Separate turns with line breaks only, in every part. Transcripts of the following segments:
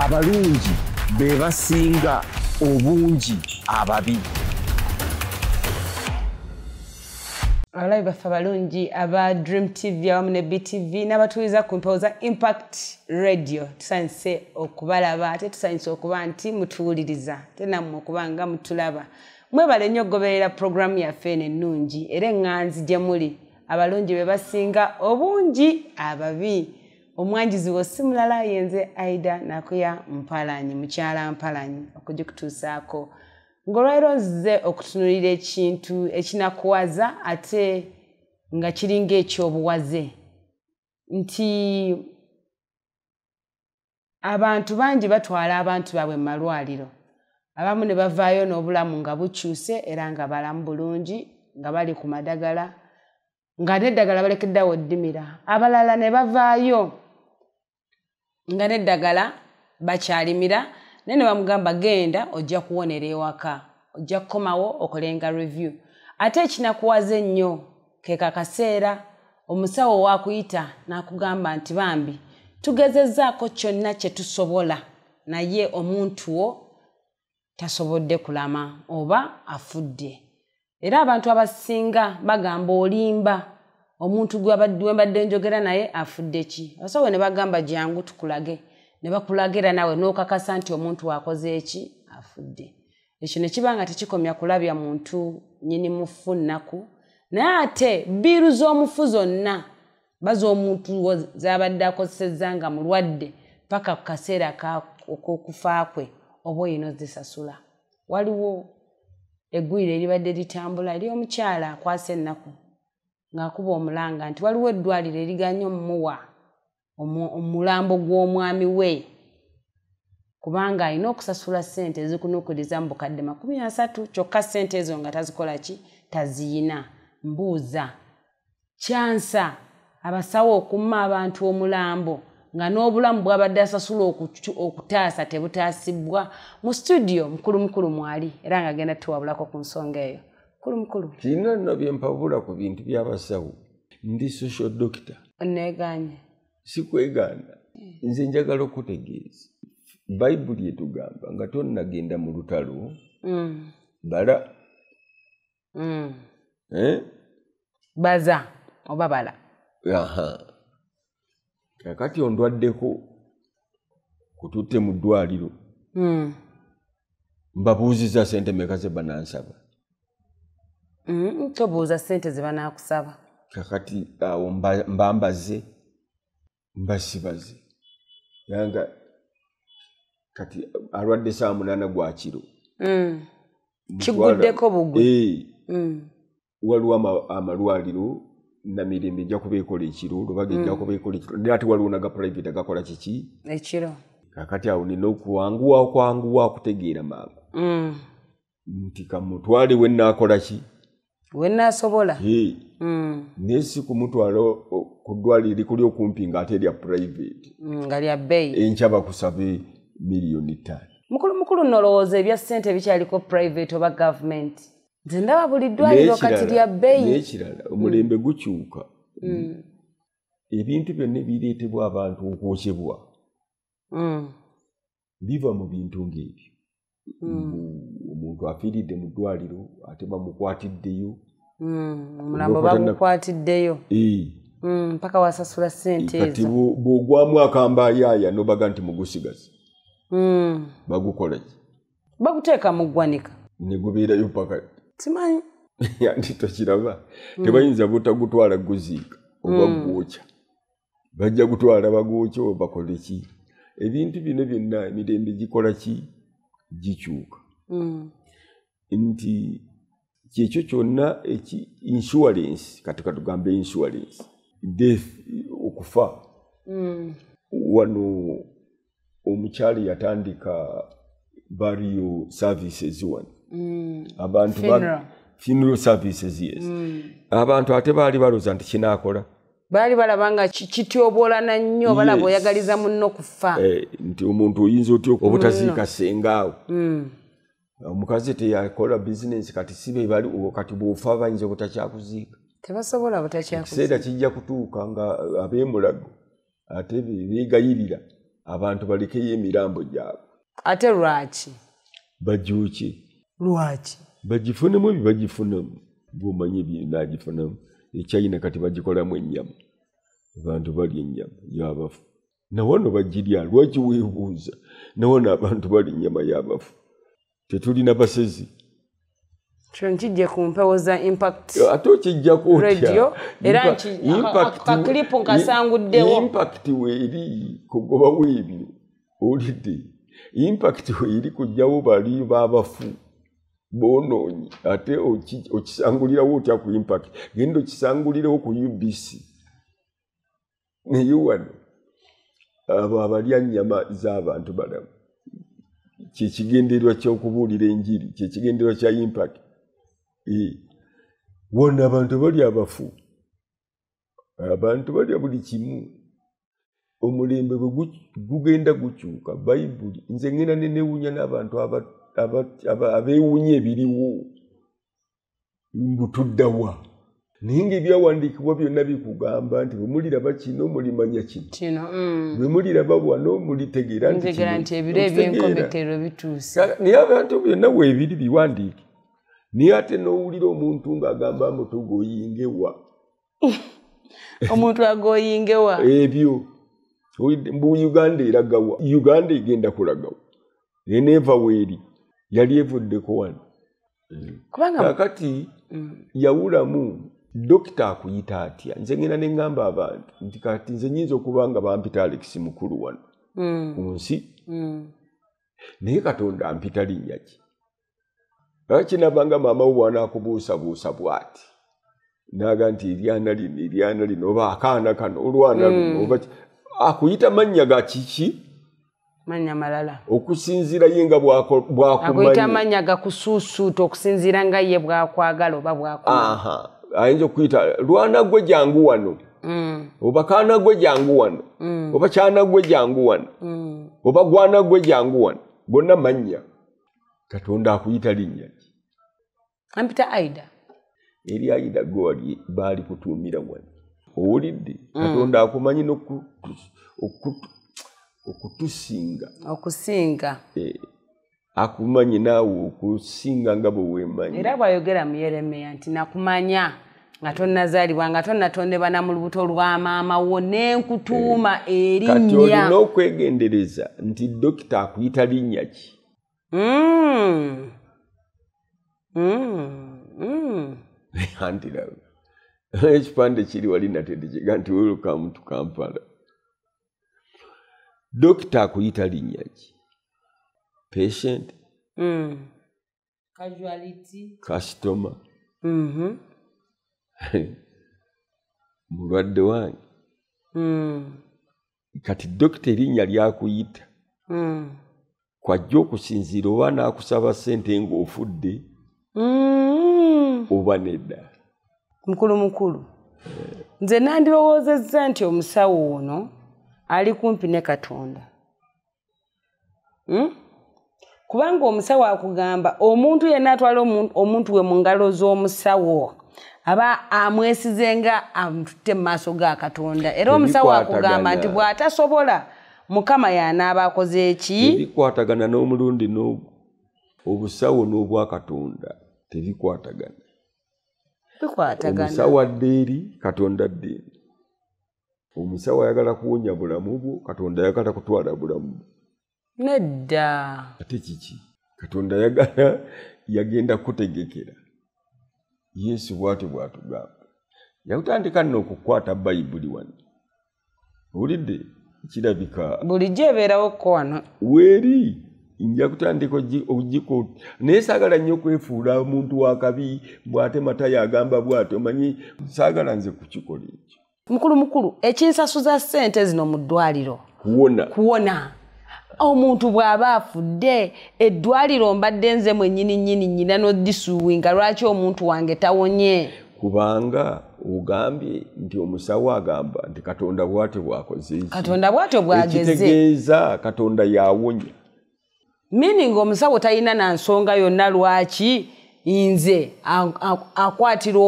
Abalungi be basinga obungi ababi.
Abalabi baffe abalungi aba Dream TV awamu ne BTV n'abatuuliza ku mpewo za Impact Radio, tusanyuse okubalaba ate tusanyuse okuba nti mutuwuliriza ate nammwe okuba nga mutulaba. Mwebale nnyo okugoberera puroguramu yaffe eno ennungi era eŋŋanzi gye muli. Abalungi be basinga obungi ababi. Omwanjizi wo si mulala yenze Aida Nakuya Mpalanyi, mukyala Mpalanyi, okugikutuusaako. Ng'olwaleero nzize okutunuulira ekintu ekinakuwaza ate nga kiringa ekyobuwaze, nti abantu bangi batwala abantu baabwe mu malwaliro, abamu ne bavaayo n'obulamu nga bukyuse era nga balamu bulungi, nga bali ku madagala, nga n'eddagala balekeddeawo ddimira. Abalala ne bavaayo nga n'eddagala bakyalimira, naye ne bamugamba genda ojja kuwonera ewaka, ojja kukomawo okolenga review. Ate ekinakuwaza ennyo ke kakaseera omusawo waakuyita n'akugamba nti bambi tugezezzaako kyonna kye tusobola, naye omuntu wo tasobodde kulama oba afudde. Era abantu abasinga bagamba olimba, omuntu gwe mbadde njogera naye afudde ki? Abasawo ne bagamba jangu tukulage, ne bakulagira nawe n'okakasa nti omuntu akoze eki, afudde. Ekyo ne kiba nga tekikomya kulabya muntu nnyini mufu nnaku, naye ate bbiiru z'omufu zonna baza omuntu z'abadde akozesezza nga mulwadde paka ku kaseera ak'okufa kwe oba olina ozisasula. Waliwo eggwire eribadde litambula ery'omukyala akwasa ennaku ng'akuba omulanga nti waliwo eddwaliro eriganye omumuwa omulambo gw'omwami we kubanga alina okusasula ssente ezikunuukiriza mu bukadde 30, kyokka ssente ezo nga tazikola ki, taziyina. Mbuuza, kyansa abasawo okumma abantu omulambo nga n'obulamu bw'abadde asasula okutaasa tebutaasibwa? Mu studio mukulu mukulu mwali era ng'agenda tuwabulako ku nsonga eyo. Mukulu mukulu,
Kirina nno bye mpabula ku bintu by'abasawo. Ndi social doctor.
Onneegaanye?
Sikwegaana. Nze njagala okutegeeza. Bayibuli etugamba nga tonnagenda mu lutalo, bala.
Baza oba bala.
Aha. Kakati ondwaddeko kututte mu ddwaliro. Mbabuuzizza ssente mmeka ze banansaba.
Tobuuza ssente ze banaakusaba.
Kakati awo mbambaze, mbasibaze. Yanga kati alwadde ssaawa 8 gwa kiro.
Kiguddeko bugwe.
Waliwo amalwaliro Namirembe ejja kuba ekola ekiro, Lubaga ejja kuba ekola ekiro, naye ate waliwo n'aga private agakola kiki?
Ekiro.
Kakati awo nina okwanguwa okutegeera mangu. Nti kamutwale we nnaakola ki?
We nnaasobola.
Naye si kumutwala ku ddwaliro erikuli okumpi ng'ate erya private.
Nga lya bbeeyi.
Enkya bakusabe 5 million.
Mukulu mukulu, nnolowooza ebya ssente bikyaliko private oba government. Nze ndaba buli ddwaliro kati lya bbeeyi.
N'ekirala, omulembe gukyuka. Ebintu byonna ebireetebwa abantu okwokyebwa biva mu bintu ng'ebyo. Omuntu afiiridde mu ddwaliro ate bamukwatiddeyo.
Omulambo bagukwatiddeyo. Mpaka wasasula ssente
Kati
ezo.
bw'ogwamu akambayaaya n'obaga nti mugusigaze. Bagukola ki?
Baguteeka mu ggwanika.
Ne gubeerayo paka.
Simanyi.
Anti tokiraba. Tebayinza butagutwala guziika oba gwokya. Bajja gutwala bagwokye oba bakole ki? Ebintu bino byonna emirembe gikola ki? Gikyuka. Nti kyekyo kyonna eki insurance, kati katugambe insurance, death, okufa. Wano omukyala yatandika burial services wano. Abantu
Funeral.
Funeral services, yes. Abantu ate baali balowooza nti kinaakola.
Baali balaba nga kityoboolana nnyo, balaba oyagaliza munno kufa.
Nti omuntu oyinza otya obutaziika ssenga awo. Omukazi teyakola bizinensi, kati si be bali, kati bw'ofa bayinza obutakyakuziika.
Tebasobola butakyakuziika.
Ekiseera kijja kutuuka nga ab'emulago ate beegayirira Abantu balekeyo emirambo gyabwe.
Ate lwaki?
Bagyokye.
Lwaki?
Bagifunemu ebyo bagifunamu. Bw'omanyi ebinagifunamu. Echina kati bagikolamu ennyama. Abantu balya ennyama y'abafu. Nawano bagirya, lwaki weebuuza? Nawano abantu balya ennyama y'abafu. Tetulina basezi.
Kino nkijje ku mpewo za Impact.
Ate okijjako otya?
Radio, era akakilipu nkasanguddewo.
Impact weeri kugobawo ebyo, owulidde? Impact weeri kuggyawo bali b'abafu boonoonyi, ate okisangulirawo otya ku Impact? Genda okisangulirewo ku UBC. Naye wano abo abalya nnyama z'abantu balamu. Kyekigendererwa ky'okubuulira enjiri, kyekigendererwa kya Impact. Wano abantu balya abafu, abantu balya buli kimu. Omulembe bwe gugenda gukyuka, Bayibuli nze ngenda ne neewuunya n'abantu abeewuunya ebiriwo mbu tudda wa. Naye ng'ebyawandiikibwa byonna bikugamba nti bwe muliraba kino mulimanya kino, bwe muliraba wano mulitegeera
nti ebiro eby'enkomekerero bituuse.
Naye abantu byonna weebiri biwandiike. Naye ate n'owulira omuntu ng'agamba mbu tugoyingewa.
Omuntu agoyingewa.
Ebyo. Mbu Uganda eragawa. Uganda egenda kulagawa. Eneeva weeri. Yali evuddeko wano. Kaakati yawulamu dokita akuyita atya? Nze ngenda ne ŋŋamba abantu nti kati nze nnyinza okuba nga bampita Alex Mukulu wano ku nsi. Naye Katonda ampita linnya ki? Kinabanga maama wo bw'anaakubuusabuusa bw'ati n'aga nti eryana lino eryana lino oba akaana kano olwana luno oba akuyita mannya ga kiki?
Mannya malala.
Okusinziira ye nga bw'akumanyi.
Akuyita mannya gakusuusuuta okusinziira nga ye bw'akwagala oba bw'akumanyi.
Ayinza okuyita lwana gwe jangu wano, oba kaana gwe jangu wano, oba kyana gwe jangu wano, oba gwana gwe jangu wano, gonna mannya. Katonda akuyita linnya ki?
Ampita Aida.
Eri Aida gwe wali baali kutuumira wano. Owulidde? Katonda akumanyi okutusinga.
Okusinga.
Akumanyi naawe okusinga nga bwe weemanyi.
Era bw'ayogera mu Yeremiya nti nakumanya nga tonnazaalibwa nga tonnatondebwa na mu lubuto lwa maama wo ne nkutuuma erinnya.
Kati olina okwegendereza nti dokita akuyita linnya ki? Anti laba ekipande kiri wali natedde kiga nti welcome to Kampala. Dokita akuyita linnya ki? Patient,
casualty,
customer, mulwadde wange. Kati dokita erinnya lyakuyita kwajja okusinziira oba n'akusaba ssente ng'ofudde oba nedda.
Mukulu mukulu, nze nandirowoozezza nti omusawo ono ali kumpi ne Katonda. Kubanga omusawo akugamba omuntu yenna atwala omuntu we mu ngalo z'omusawo aba amwesize nga amututte mu maaso ga Katonda. Era omusawo akugamba nti bw'atasobola Mukama y'anaaba akoze eki?
Tebikwatagana n'omulundi n'ogwo. Obusawo n'obwa Katonda tebikwatagana.
Bikwatagana.
Omusawo adda eri, Katonda adda eri. Omusawo ayagala kuwonya bulamu bwo, Katonda ayagala kutwala bulamu bwo.
Nedda.
Ate kiki? Katonda ayagala yagenda kutegekera. Yesu bw'atyo bw'atugamba. Yakutandika nno okukwata Bayibuli wano. Owulidde? Kirabika
bulijjo ebeerawo ko wano.
Weeri nja kutandika ogiko naye saagala nnyo okwefuula omuntu wa kabi bw'ate Matayo agamba bw'atyo, omanyi saagala nze kukikola ekyo.
Mukulu mukulu, ekinsasuza ssente zino mu ddwaliro
kuwona.
Omuntu bw'aba afudde eddwaliro mbadde nze mwennyini nnyini nnyina n'odisuwinga lwaki omuntu wange tawonye?
Kubanga ogambye nti omusawo agamba nti Katonda bw'atyo bw'akoze eki.
Katonda bw'atyo bw'ageze.
Ekitegeeza Katonda yawonya.
Meaning omusawo talina na nsonga yonna lwaki Nze akwatira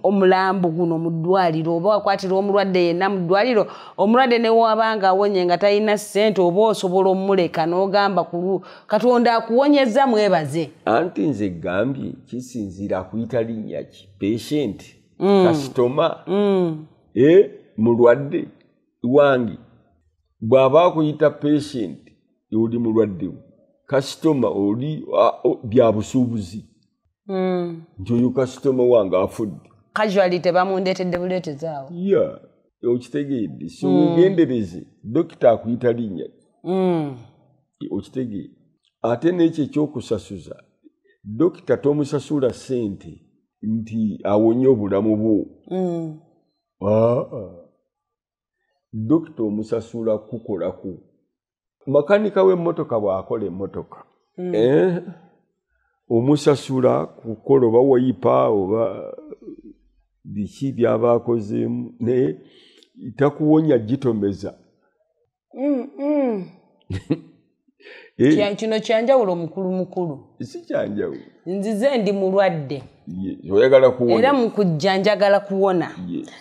omulambo guno mu ddwaliro oba akwatira omulwadde yenna mu ddwaliro, omulwadde ne wabanga awonye nga talina ssente, oba osobola omuleka n'ogamba ku Katonda akuwonyezza mwebaze.
Anti nze gambye kisinziira akuyita linnya ki? Patient, customer, mulwadde wange. Bw'aba akuyita patient oli mulwadde, customer oli bya busuubuzi. Nti oyo kasitoma wange afudde.
Casualty tebamundeetedde buleetezi awo.
Yeah, okitegeedde. So weegendereze, dokita akuyita linnya. Okitegeedde. Ate n'ekyo ekyokusasuza, dokita tomusasula ssente nti awonye obulamu bwo. Dokita omusasula kukolako. Makanika w'emmotoka bw'akola emmotoka, omusasula kukola oba wayipa oba biki by'aba akozeemu, naye takuwonya gitomeza.
Kino kyanjawulo mukulu mukulu.
Si kyanjawulo.
Nzize ndi mulwadde.
Oyagala kuwona.
Era mu kujja njagala kuwona.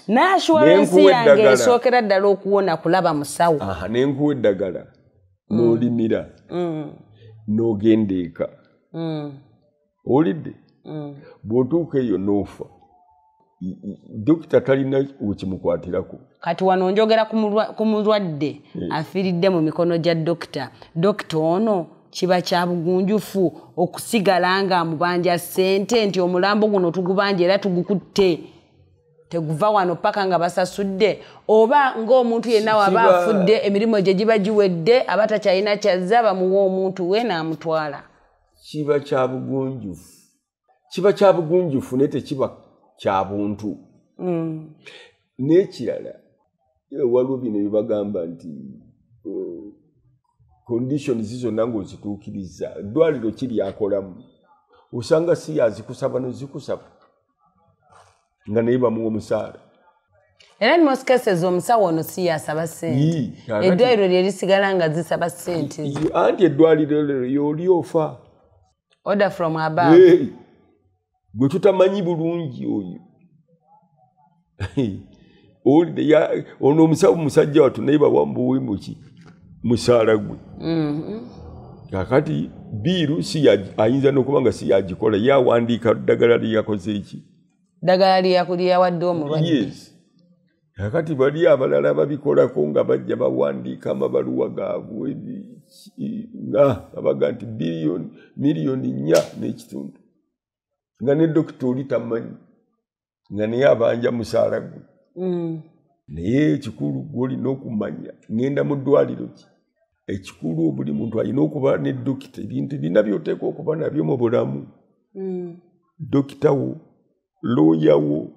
N'assurance yange esookera ddala okuwona kulaba musawo.
Ne nkuwa eddagala n'olimira n'ogenda eka. Owulidde? Bw'otuuka eyo n'ofa, dokita talina wekimukwatirako.
Kati wano njogera ku mulwadde afiiridde mu mikono gya dokita. Dokita ono kiba kya bugunjufu okusigala nga amubanja ssente nti omulambo guno tugubanja era tugukutte, teguva wano paka nga basasudde, oba ng'omuntu yenna waba afudde emirimu gye giba giwedde aba takyalina kyazza, bamuwa omuntu we n'amutwala.
Kiba kya bugunjufu. Kiba kya bugunjufu naye tekiba kya buntu. N'ekirala, waliwo bino bye bagamba nti conditions zonna ng'ozituukiriza, eddwaliro ki lyakolamu, osanga si yazikusaba nozikusaba nga naye bamuwa omusaala.
Era in most cases omusawo ono si yasaba ssente, eddwaliro lye lisigala nga zisaba ssente.
Anti eddwaliro lyo y'oli ofa.
Order from above.
Gwe tutamanyi bulungi oyo. Ono omusawo musajja wattu naye bawambuwe muki musaala gwe. Kakati biiru si ayinza n'okuba nga si yagikola, yawandiika ddagala lye yakoze eki?
Ddagala lye yawadde omulwadde.
Yes. Kakati bali abalala babikolako nga bajja bawandiika amabaluwa gaabwe nga babaga nti biliyoni miliyoni 4.5, nga ne dokita oli tamanyi, nga naye abanja musaala gwe. Naye ekikulu gw'olina okumanya, ŋŋenda mu ddwaliro ki? Ekikulu buli muntu alina okuba ne dokita. Ebintu bina by'oteekwa okuba nabyo mu bulamu. Dokita wo, lawyer wo,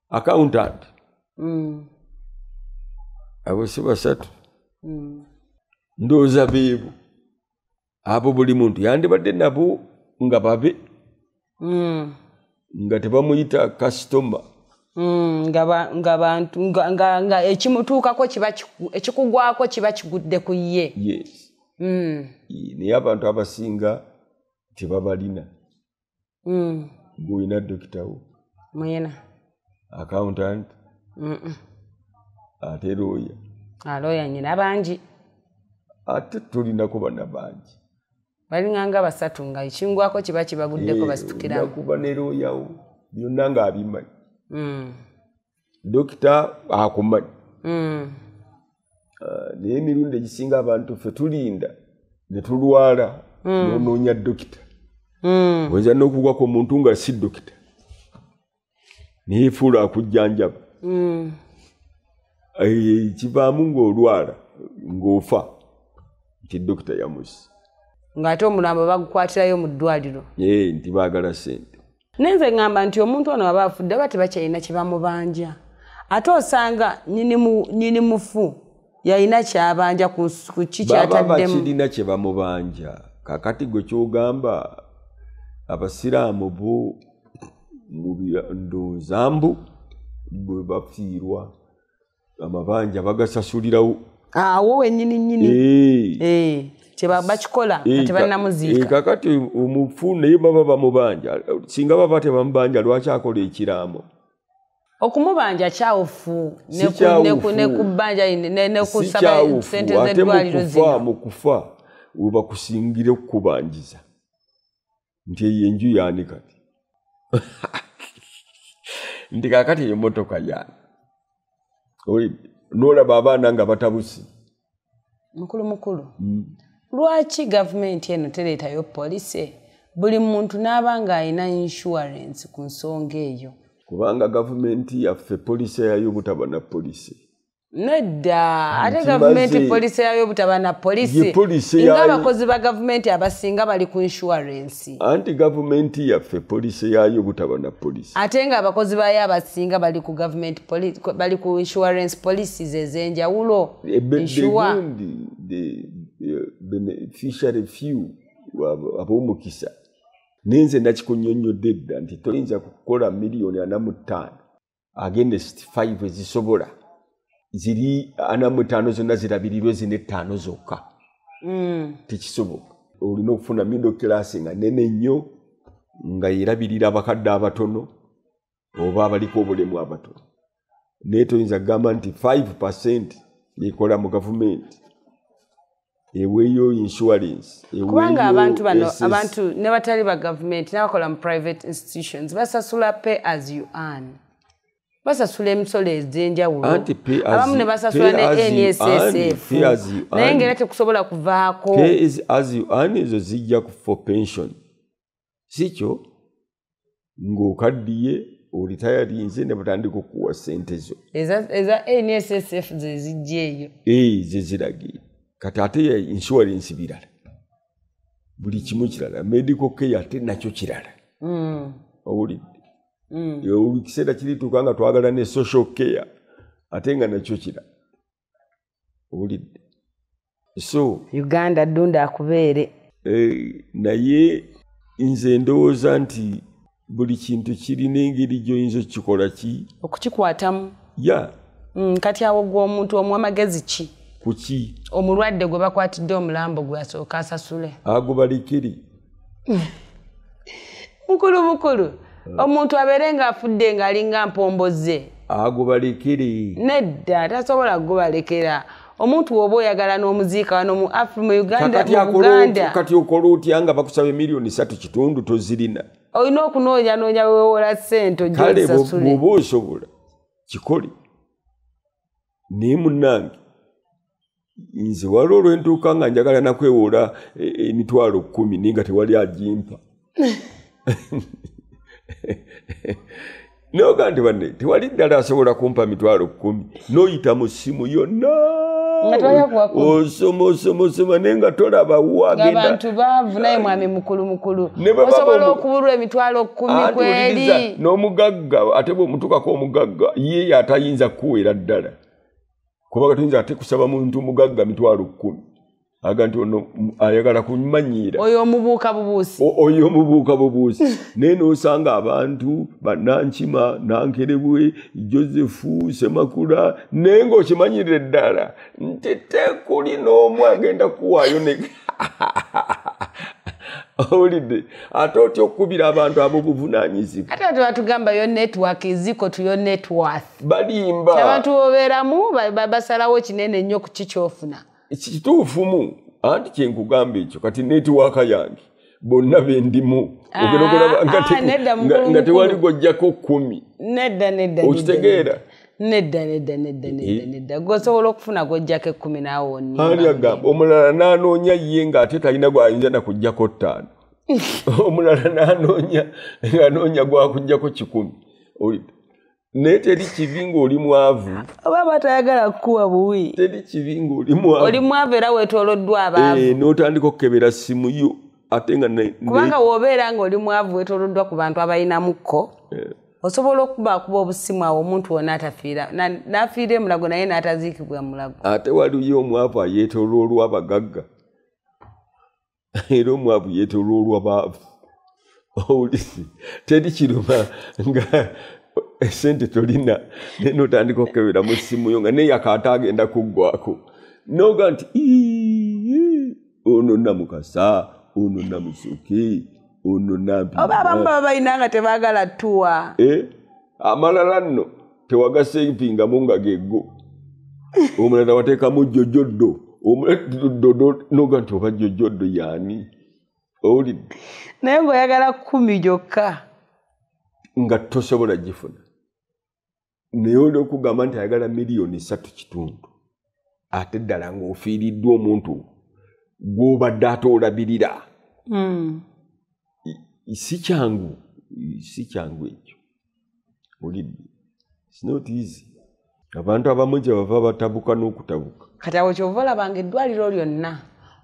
accountant. Abo si basatu. Ndowooza beebo. Abo buli muntu yandibadde nabo nga babe. Nga tebamuyita kasitoma.
Nga ekimutuukako kiba ekikugwako kiba kigudde ku ye.
Yes. Naye abantu abasinga tebabalina. Gw'olina dokita wo.
Muyina.
Accountant. Ate lawyer.
Lawyer nnyina bangi.
Ate tolinako bana bangi.
Balinganga basatu nga ekingwako kiba kibaguddeko basitukiramu.
Kuba ne lawyer wo byonna ng'abimanyi. Dokita akumanyi. Naye emirundi egisinga abantu ffe tulinda ne tulwala n'onoonya dokita. Oyinza n'okugwako omuntu nga si dokita, neyefuula akujjanjaba. Kivaamu ng'olwala ng'ofa nti dokita yamusse.
Ng'ate omulambo bagukwatirayo mu ddwaliro.
Nti baagala ssente.
Nenze ngamba nti omuntu ono aba afudde aba tebakyalina kye bamubanja. Ate osanga nnyini mufu yalina kyabanja ku ki kyataddemu.
Baba bakirina kye bamubanja. Kakati gwe ky'ogamba abasiraamu bo mu ndowooza mbu bwe bafiirwa amabanja bagasasulirawo.
Awo wennyini nnyini. Kyeba bakikola nga tebannamuziika.
Kakati omufu naye baba bamubanja, singa baba tebamubanja lwaki akola ekiraamo?
Okumubanja kyawufu ne kubbanja ne kusaba sente z'eddwaliro zino.
Mu kufa webakusingire okukubanjiza nti eyo enju yaani kati nti kakati eyo mmotoka yaani, n'olaba abaana nga batabuse.
Mukulu mukulu, lwaki gavumenti eno tereetayo poliisi buli muntu n'aba ng'alina insurance ku nsonga eyo?
Kubanga gavumenti yaffe poliisi yayo obutaba na poliisi.
Nedda, ate gavumenti poliisi yayo obutaba na poliisi nga abakozi ba gavumenti abasinga bali ku insurance.
Anti gavumenti yaffe poliisi yayo obutaba na poliisi,
ate nga abakozi bayo abasinga bali ku government police, bali ku insurance policies ez'enjawulo.
The beneficiary few ab'omukisa. Nenze nakikunnyonnyodde dda nti toyinza kukola miliyoni 45 against 5 ezisobola ziri 45 zonna zirabirirwe zino 5 zokka. Tekisoboka. Olina okufuna middle class nga nene nnyo nga yerabirira abakadde abatono oba abaliko obulemu abatono. Naye toyinza kugamba nti 5% yekola mu gavumenti eweeyo insurance.
Kubanga abantu bano, abantu ne batali ba gavumenti n'abakola mu private institutions basasula pay as you earn. Basasula emisolo ez'enjawulo. Abamu ne basasula ne NSSF. Naye ng'era tekusobola kuvaako.
Pay as you earn ezo zijja for pension. Si kyo ng'okaddiye olitayarinze ne batandika okukuwa ssente zo.
Eza NSSF ze zijja eyo.
Ze ziragira. Kati ate insurance birala. Buli kimu kirala. Medical care ate nakyo kirala. Owulidde. Ekiseera kirituuka nga twagala ne social care ate nga nakyo kirala. Owulidde. So
Uganda ddunda akubeere.
Naye nze ndowooza nti buli kintu kirina engeri gy'oyinza okukikola ki?
Okukikwatamu.
Ya.
Kati awo gwe omuntu omuwa magezi ki?
Kuki?
Omulwadde gwe bakwatidde omulambo gwe asooka asasule.
Ago balikiri.
Mukulu mukulu, omuntu abeere ng'afudde ng'alinga mpomboze.
Ago balikiri.
Nedda, tasobola kugubalekera. Omuntu woba oyagala n'omuziika wano mu Africa, mu Uganda, mu Buganda.
Kati okola otya nga bakusaba emiliyoni 3.5 tozirina?
Olina okunoonyanoonya weewola ssente ojje ozisasule.
Kale bw'oba osobola kikole. Naye munnange nze waliwo olwentuuka nga njagala nakwewola emitwalo 10 naye nga tewali agimpa. Noga nti banne tewali ddala asobola kumpa mitwalo 10 n'oyita mu ssimu yonna osoma osoma osoma naye nga tolaba wagenda.
Abantu baavu naye mwami mukulu mukulu osobola okubulwa emitwalo 10 kweri.
N'omugagga ate bw'omutuukako omugagga ye atayinza kukuweera ddala. Kubanga toyinza ate kusaba muntu mugagga mitwalo 10. Aga nti ono ayagala kummanyiira.
Oyo omubuuka bubuusi.
Oyo omubuuka bubuusi. Naye n'osanga abantu bannankima, Nankerebwe, Joseph, Semakula, naye ng'okimanyirira ddala nti tekuli n'omu agenda kuwaayo ne owulidde. Ate otya okukubira abantu ab'obuvunaanyizibwa?
Ate batugamba yo network is equal to your net worth.
Balimba.
Abantu bobeeramu basalawo kinene nnyo ku kikyofuna.
Kituufumu anti kye nkugamba ekyo kati netiwaaka yange bonna bendimu nga tewali gw'oggyako 10.
Nedda nedda.
Okitegeera?
Nedda nedda nedda nedda nedda. Gw'osobola okufuna gw'oggyako 10 naawe onni.
Ani agamba omulala n'anoonya ye ng'ate talina gw'ayinza na kuggyako 5. Omulala n'anoonya ng'anoonya gw'akuggyako 100. Naye teri kibi ng'oli mwavu.
Oba batayagala kukuwa buwi.
Teri kibi ng'oli mwavu.
Oli mwavu era weetooloddwa abaavu.
N'otandika okukebera ssimu yo ate nga
kubanga w'obeera ng'oli mwavu weetooloddwa ku bantu abalinamuko. Osobola okubaakuba obusimu awo omuntu wonna atafiira n'afiira emulago naye n'ataziikibwa mulago.
Ate waliyo omwavu ayeetooloolwa abagagga. Era omwavu yeetooloolwa baavu. Owulidde? Teri kiruma nga esente tolina naye n'otandika okukebera mu ssimu yo nga naye akaata agenda kuggwako. N'oga nti ono Ono Namukasa, ono Namusoke, ono Nampi.
Oba abamu baba balina nga tebaagala tuwa.
Amalala nno tewagasevingamu nga geggo. Omulala wateekamu jjojjoddo. Omulala noga nti oba jjojjoddo yaani. Owulidde.
Naye ng'oyagala 10 gyokka.
Nga tosobola gifuna. Naye oli okugamba nti ayagala 3.5 million. Ate ddala ng'ofiiriddwa omuntu gw'obadde ate olabirira. Si kyangu, si kyangu ekyo. Owulidde. It's not easy. Abantu abamu gye bava batabuka n'okutabuka.
Kati awo ky'ova olabanga eddwaliro lyonna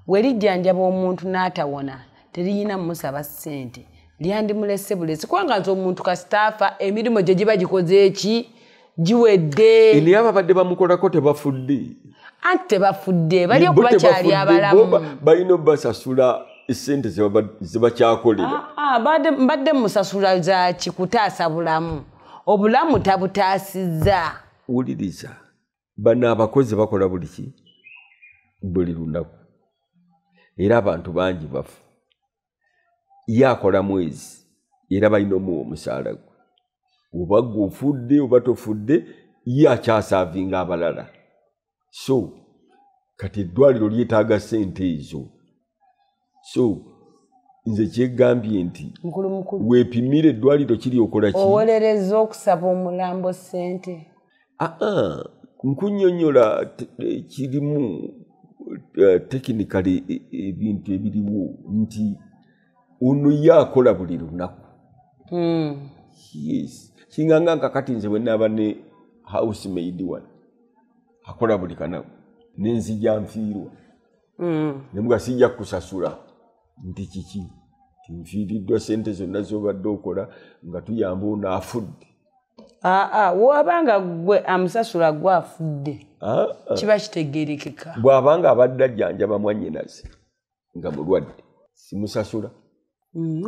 we lijjanjaba omuntu n'atawona teriyina musaba ssente. Lyandimulese bulesi kubanga nze omuntu kasitaafa emirimu gye giba gikoze eki giwedde.
Naye ababadde bamukolako tebafudde.
Anti tebafudde, bali okuba kyali abalamu.
Balina obbasasula essente ze bakyakolera.
Mbadde musasula za ki kutaasa bulamu. Obulamu tabutaasizza.
Wuliriza, bano abakozi bakola buli ki? Buli lunaku. Era abantu bangi bafa. Ye akola mwezi, era balina omuwa omusaala gwe. Oba gwe ofudde oba tofudde, ye akyasaavinga abalala. So, kati eddwaliro lyetaaga ssente ezo. So, nze kyegambye nti weepimire eddwaliro kiri okola ki?
Owolereza okusaba omulambo ssente.
Nkunnyonnyola kirimu technically ebintu ebiriwo nti ono ye akola buli lunaku. Yes. Kinganga kakati nze bwe naaba ne housemaid wano akola buli kanaku nenzija nfiirwa. Ne muga sijja kukusasula nti kiki? Nfiiriddwa ssente zonna z'obadde okola nga tuyamba ono afudde.
Wabanga gwe amusasula gwe afudde. Kiba kitegeerekeka.
Bw'abanga abadde ajjanjaba mwannyinaze nga mulwadde simusasula.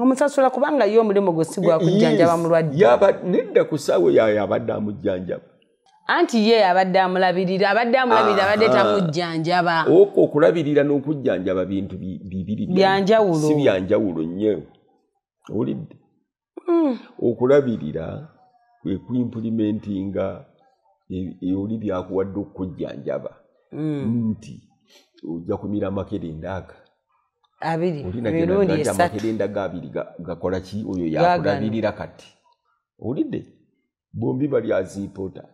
Omusasula kubanga ye omulimu gwe si gwa kujjanjaba mulwadde.
Nedda ku ssaawa eyo abadde amujjanjaba.
Anti ye abadde amulabirira, abadde amulabirira, abadde tamujjanjaba.
Okwo okulabirira n'okujjanjaba bintu bibiri
byanjawulo.
Si byanjawulo nnyo. Owulidde? Okulabirira kwe kuimplimentinga oli byakuwadde okukujjanjaba. Nti ojja kumira amakerenda aga.
2, emirundi 3.
Amakerenda ga 2 gakola ki? Oyo yakulabirira kati. Owulidde? Bombi bali as important.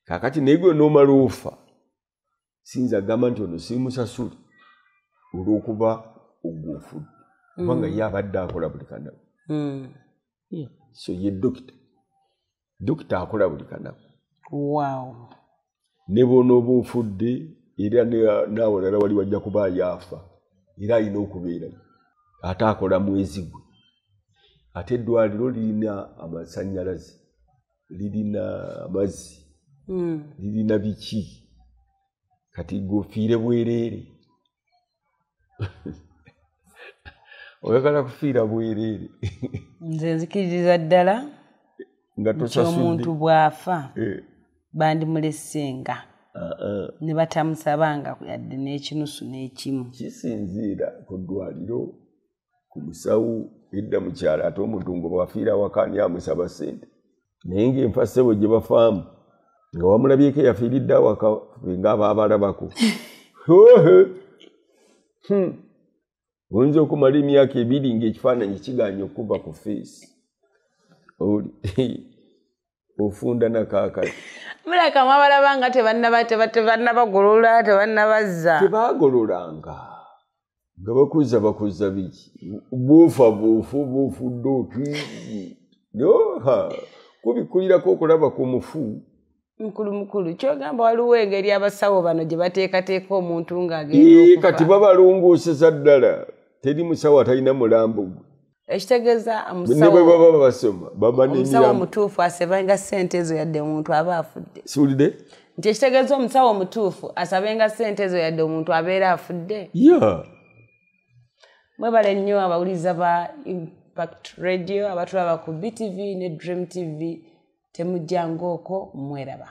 Kakati naye gwe n'omala ofa, siyinza kugamba nti ono simusasule olw'okuba ogwo ofudde. Kubanga ye abadde akola buli kanaku. So ye dokita. Dokita akola buli kanaku.
Wow.
Ne bw'onooba ofudde era n'awalala wali wajja kuba yaafa. Era alina okubeerayo. Ate akola mwezi gwe. Ate eddwaliro lirina amasannyalaze, lirina amazzi, lirina biki. Kati gwe ofiire bwereere. Oyagala kufiira bwereere.
Nze nzikiririza ddala
nga tosasudde.
Omuntu bw'afa bandimulesenga ne batamusabanga yadde n'ekinusu n'ekimu.
Kisinziira ku ddwaliro, ku musawo, edda mu kyalo ate omuntu nga bw'afiira awaka ani amusaba ssente. Naye ng'enfa ssebo gye bafaamu nga wamulabyeko eyafiiridde awaka ng'abaabalabako. Oyinza okumala emyaka 2 ng'ekifaananyi kigaanye okuva ku feesi. Ofunda nakaakati.
Muleka mwabalaba nga tebannabagolola, tebannabazza.
Tebaagololanga. Nga bakuza bakuza biki? Bw'ofa bw'ofa bw'ofudde oti. Kubikkulirako okulaba ku mufu.
Mukulu mukulu, ky'ogamba waliwo engeri abasawo bano gye bateekateeka omuntu ng'agenda okufa.
Kati babalongooseza ddala. Teri musawo atalina mulambo gwe.
Ekitegeeza
Ne bwe baba basoma, baba n'emirambo.
Omusawo omutuufu asabenga ssente ezo yadde omuntu aba afudde.
Siwulidde?
Nti ekitegeeza omusawo omutuufu asabenga ssente ezo yadde omuntu abeera afudde. Mwebale nnyo abawuliriza ba Impact Radio abatulaba ku BTV ne Dream TV. Temujjanga okwo mweraba.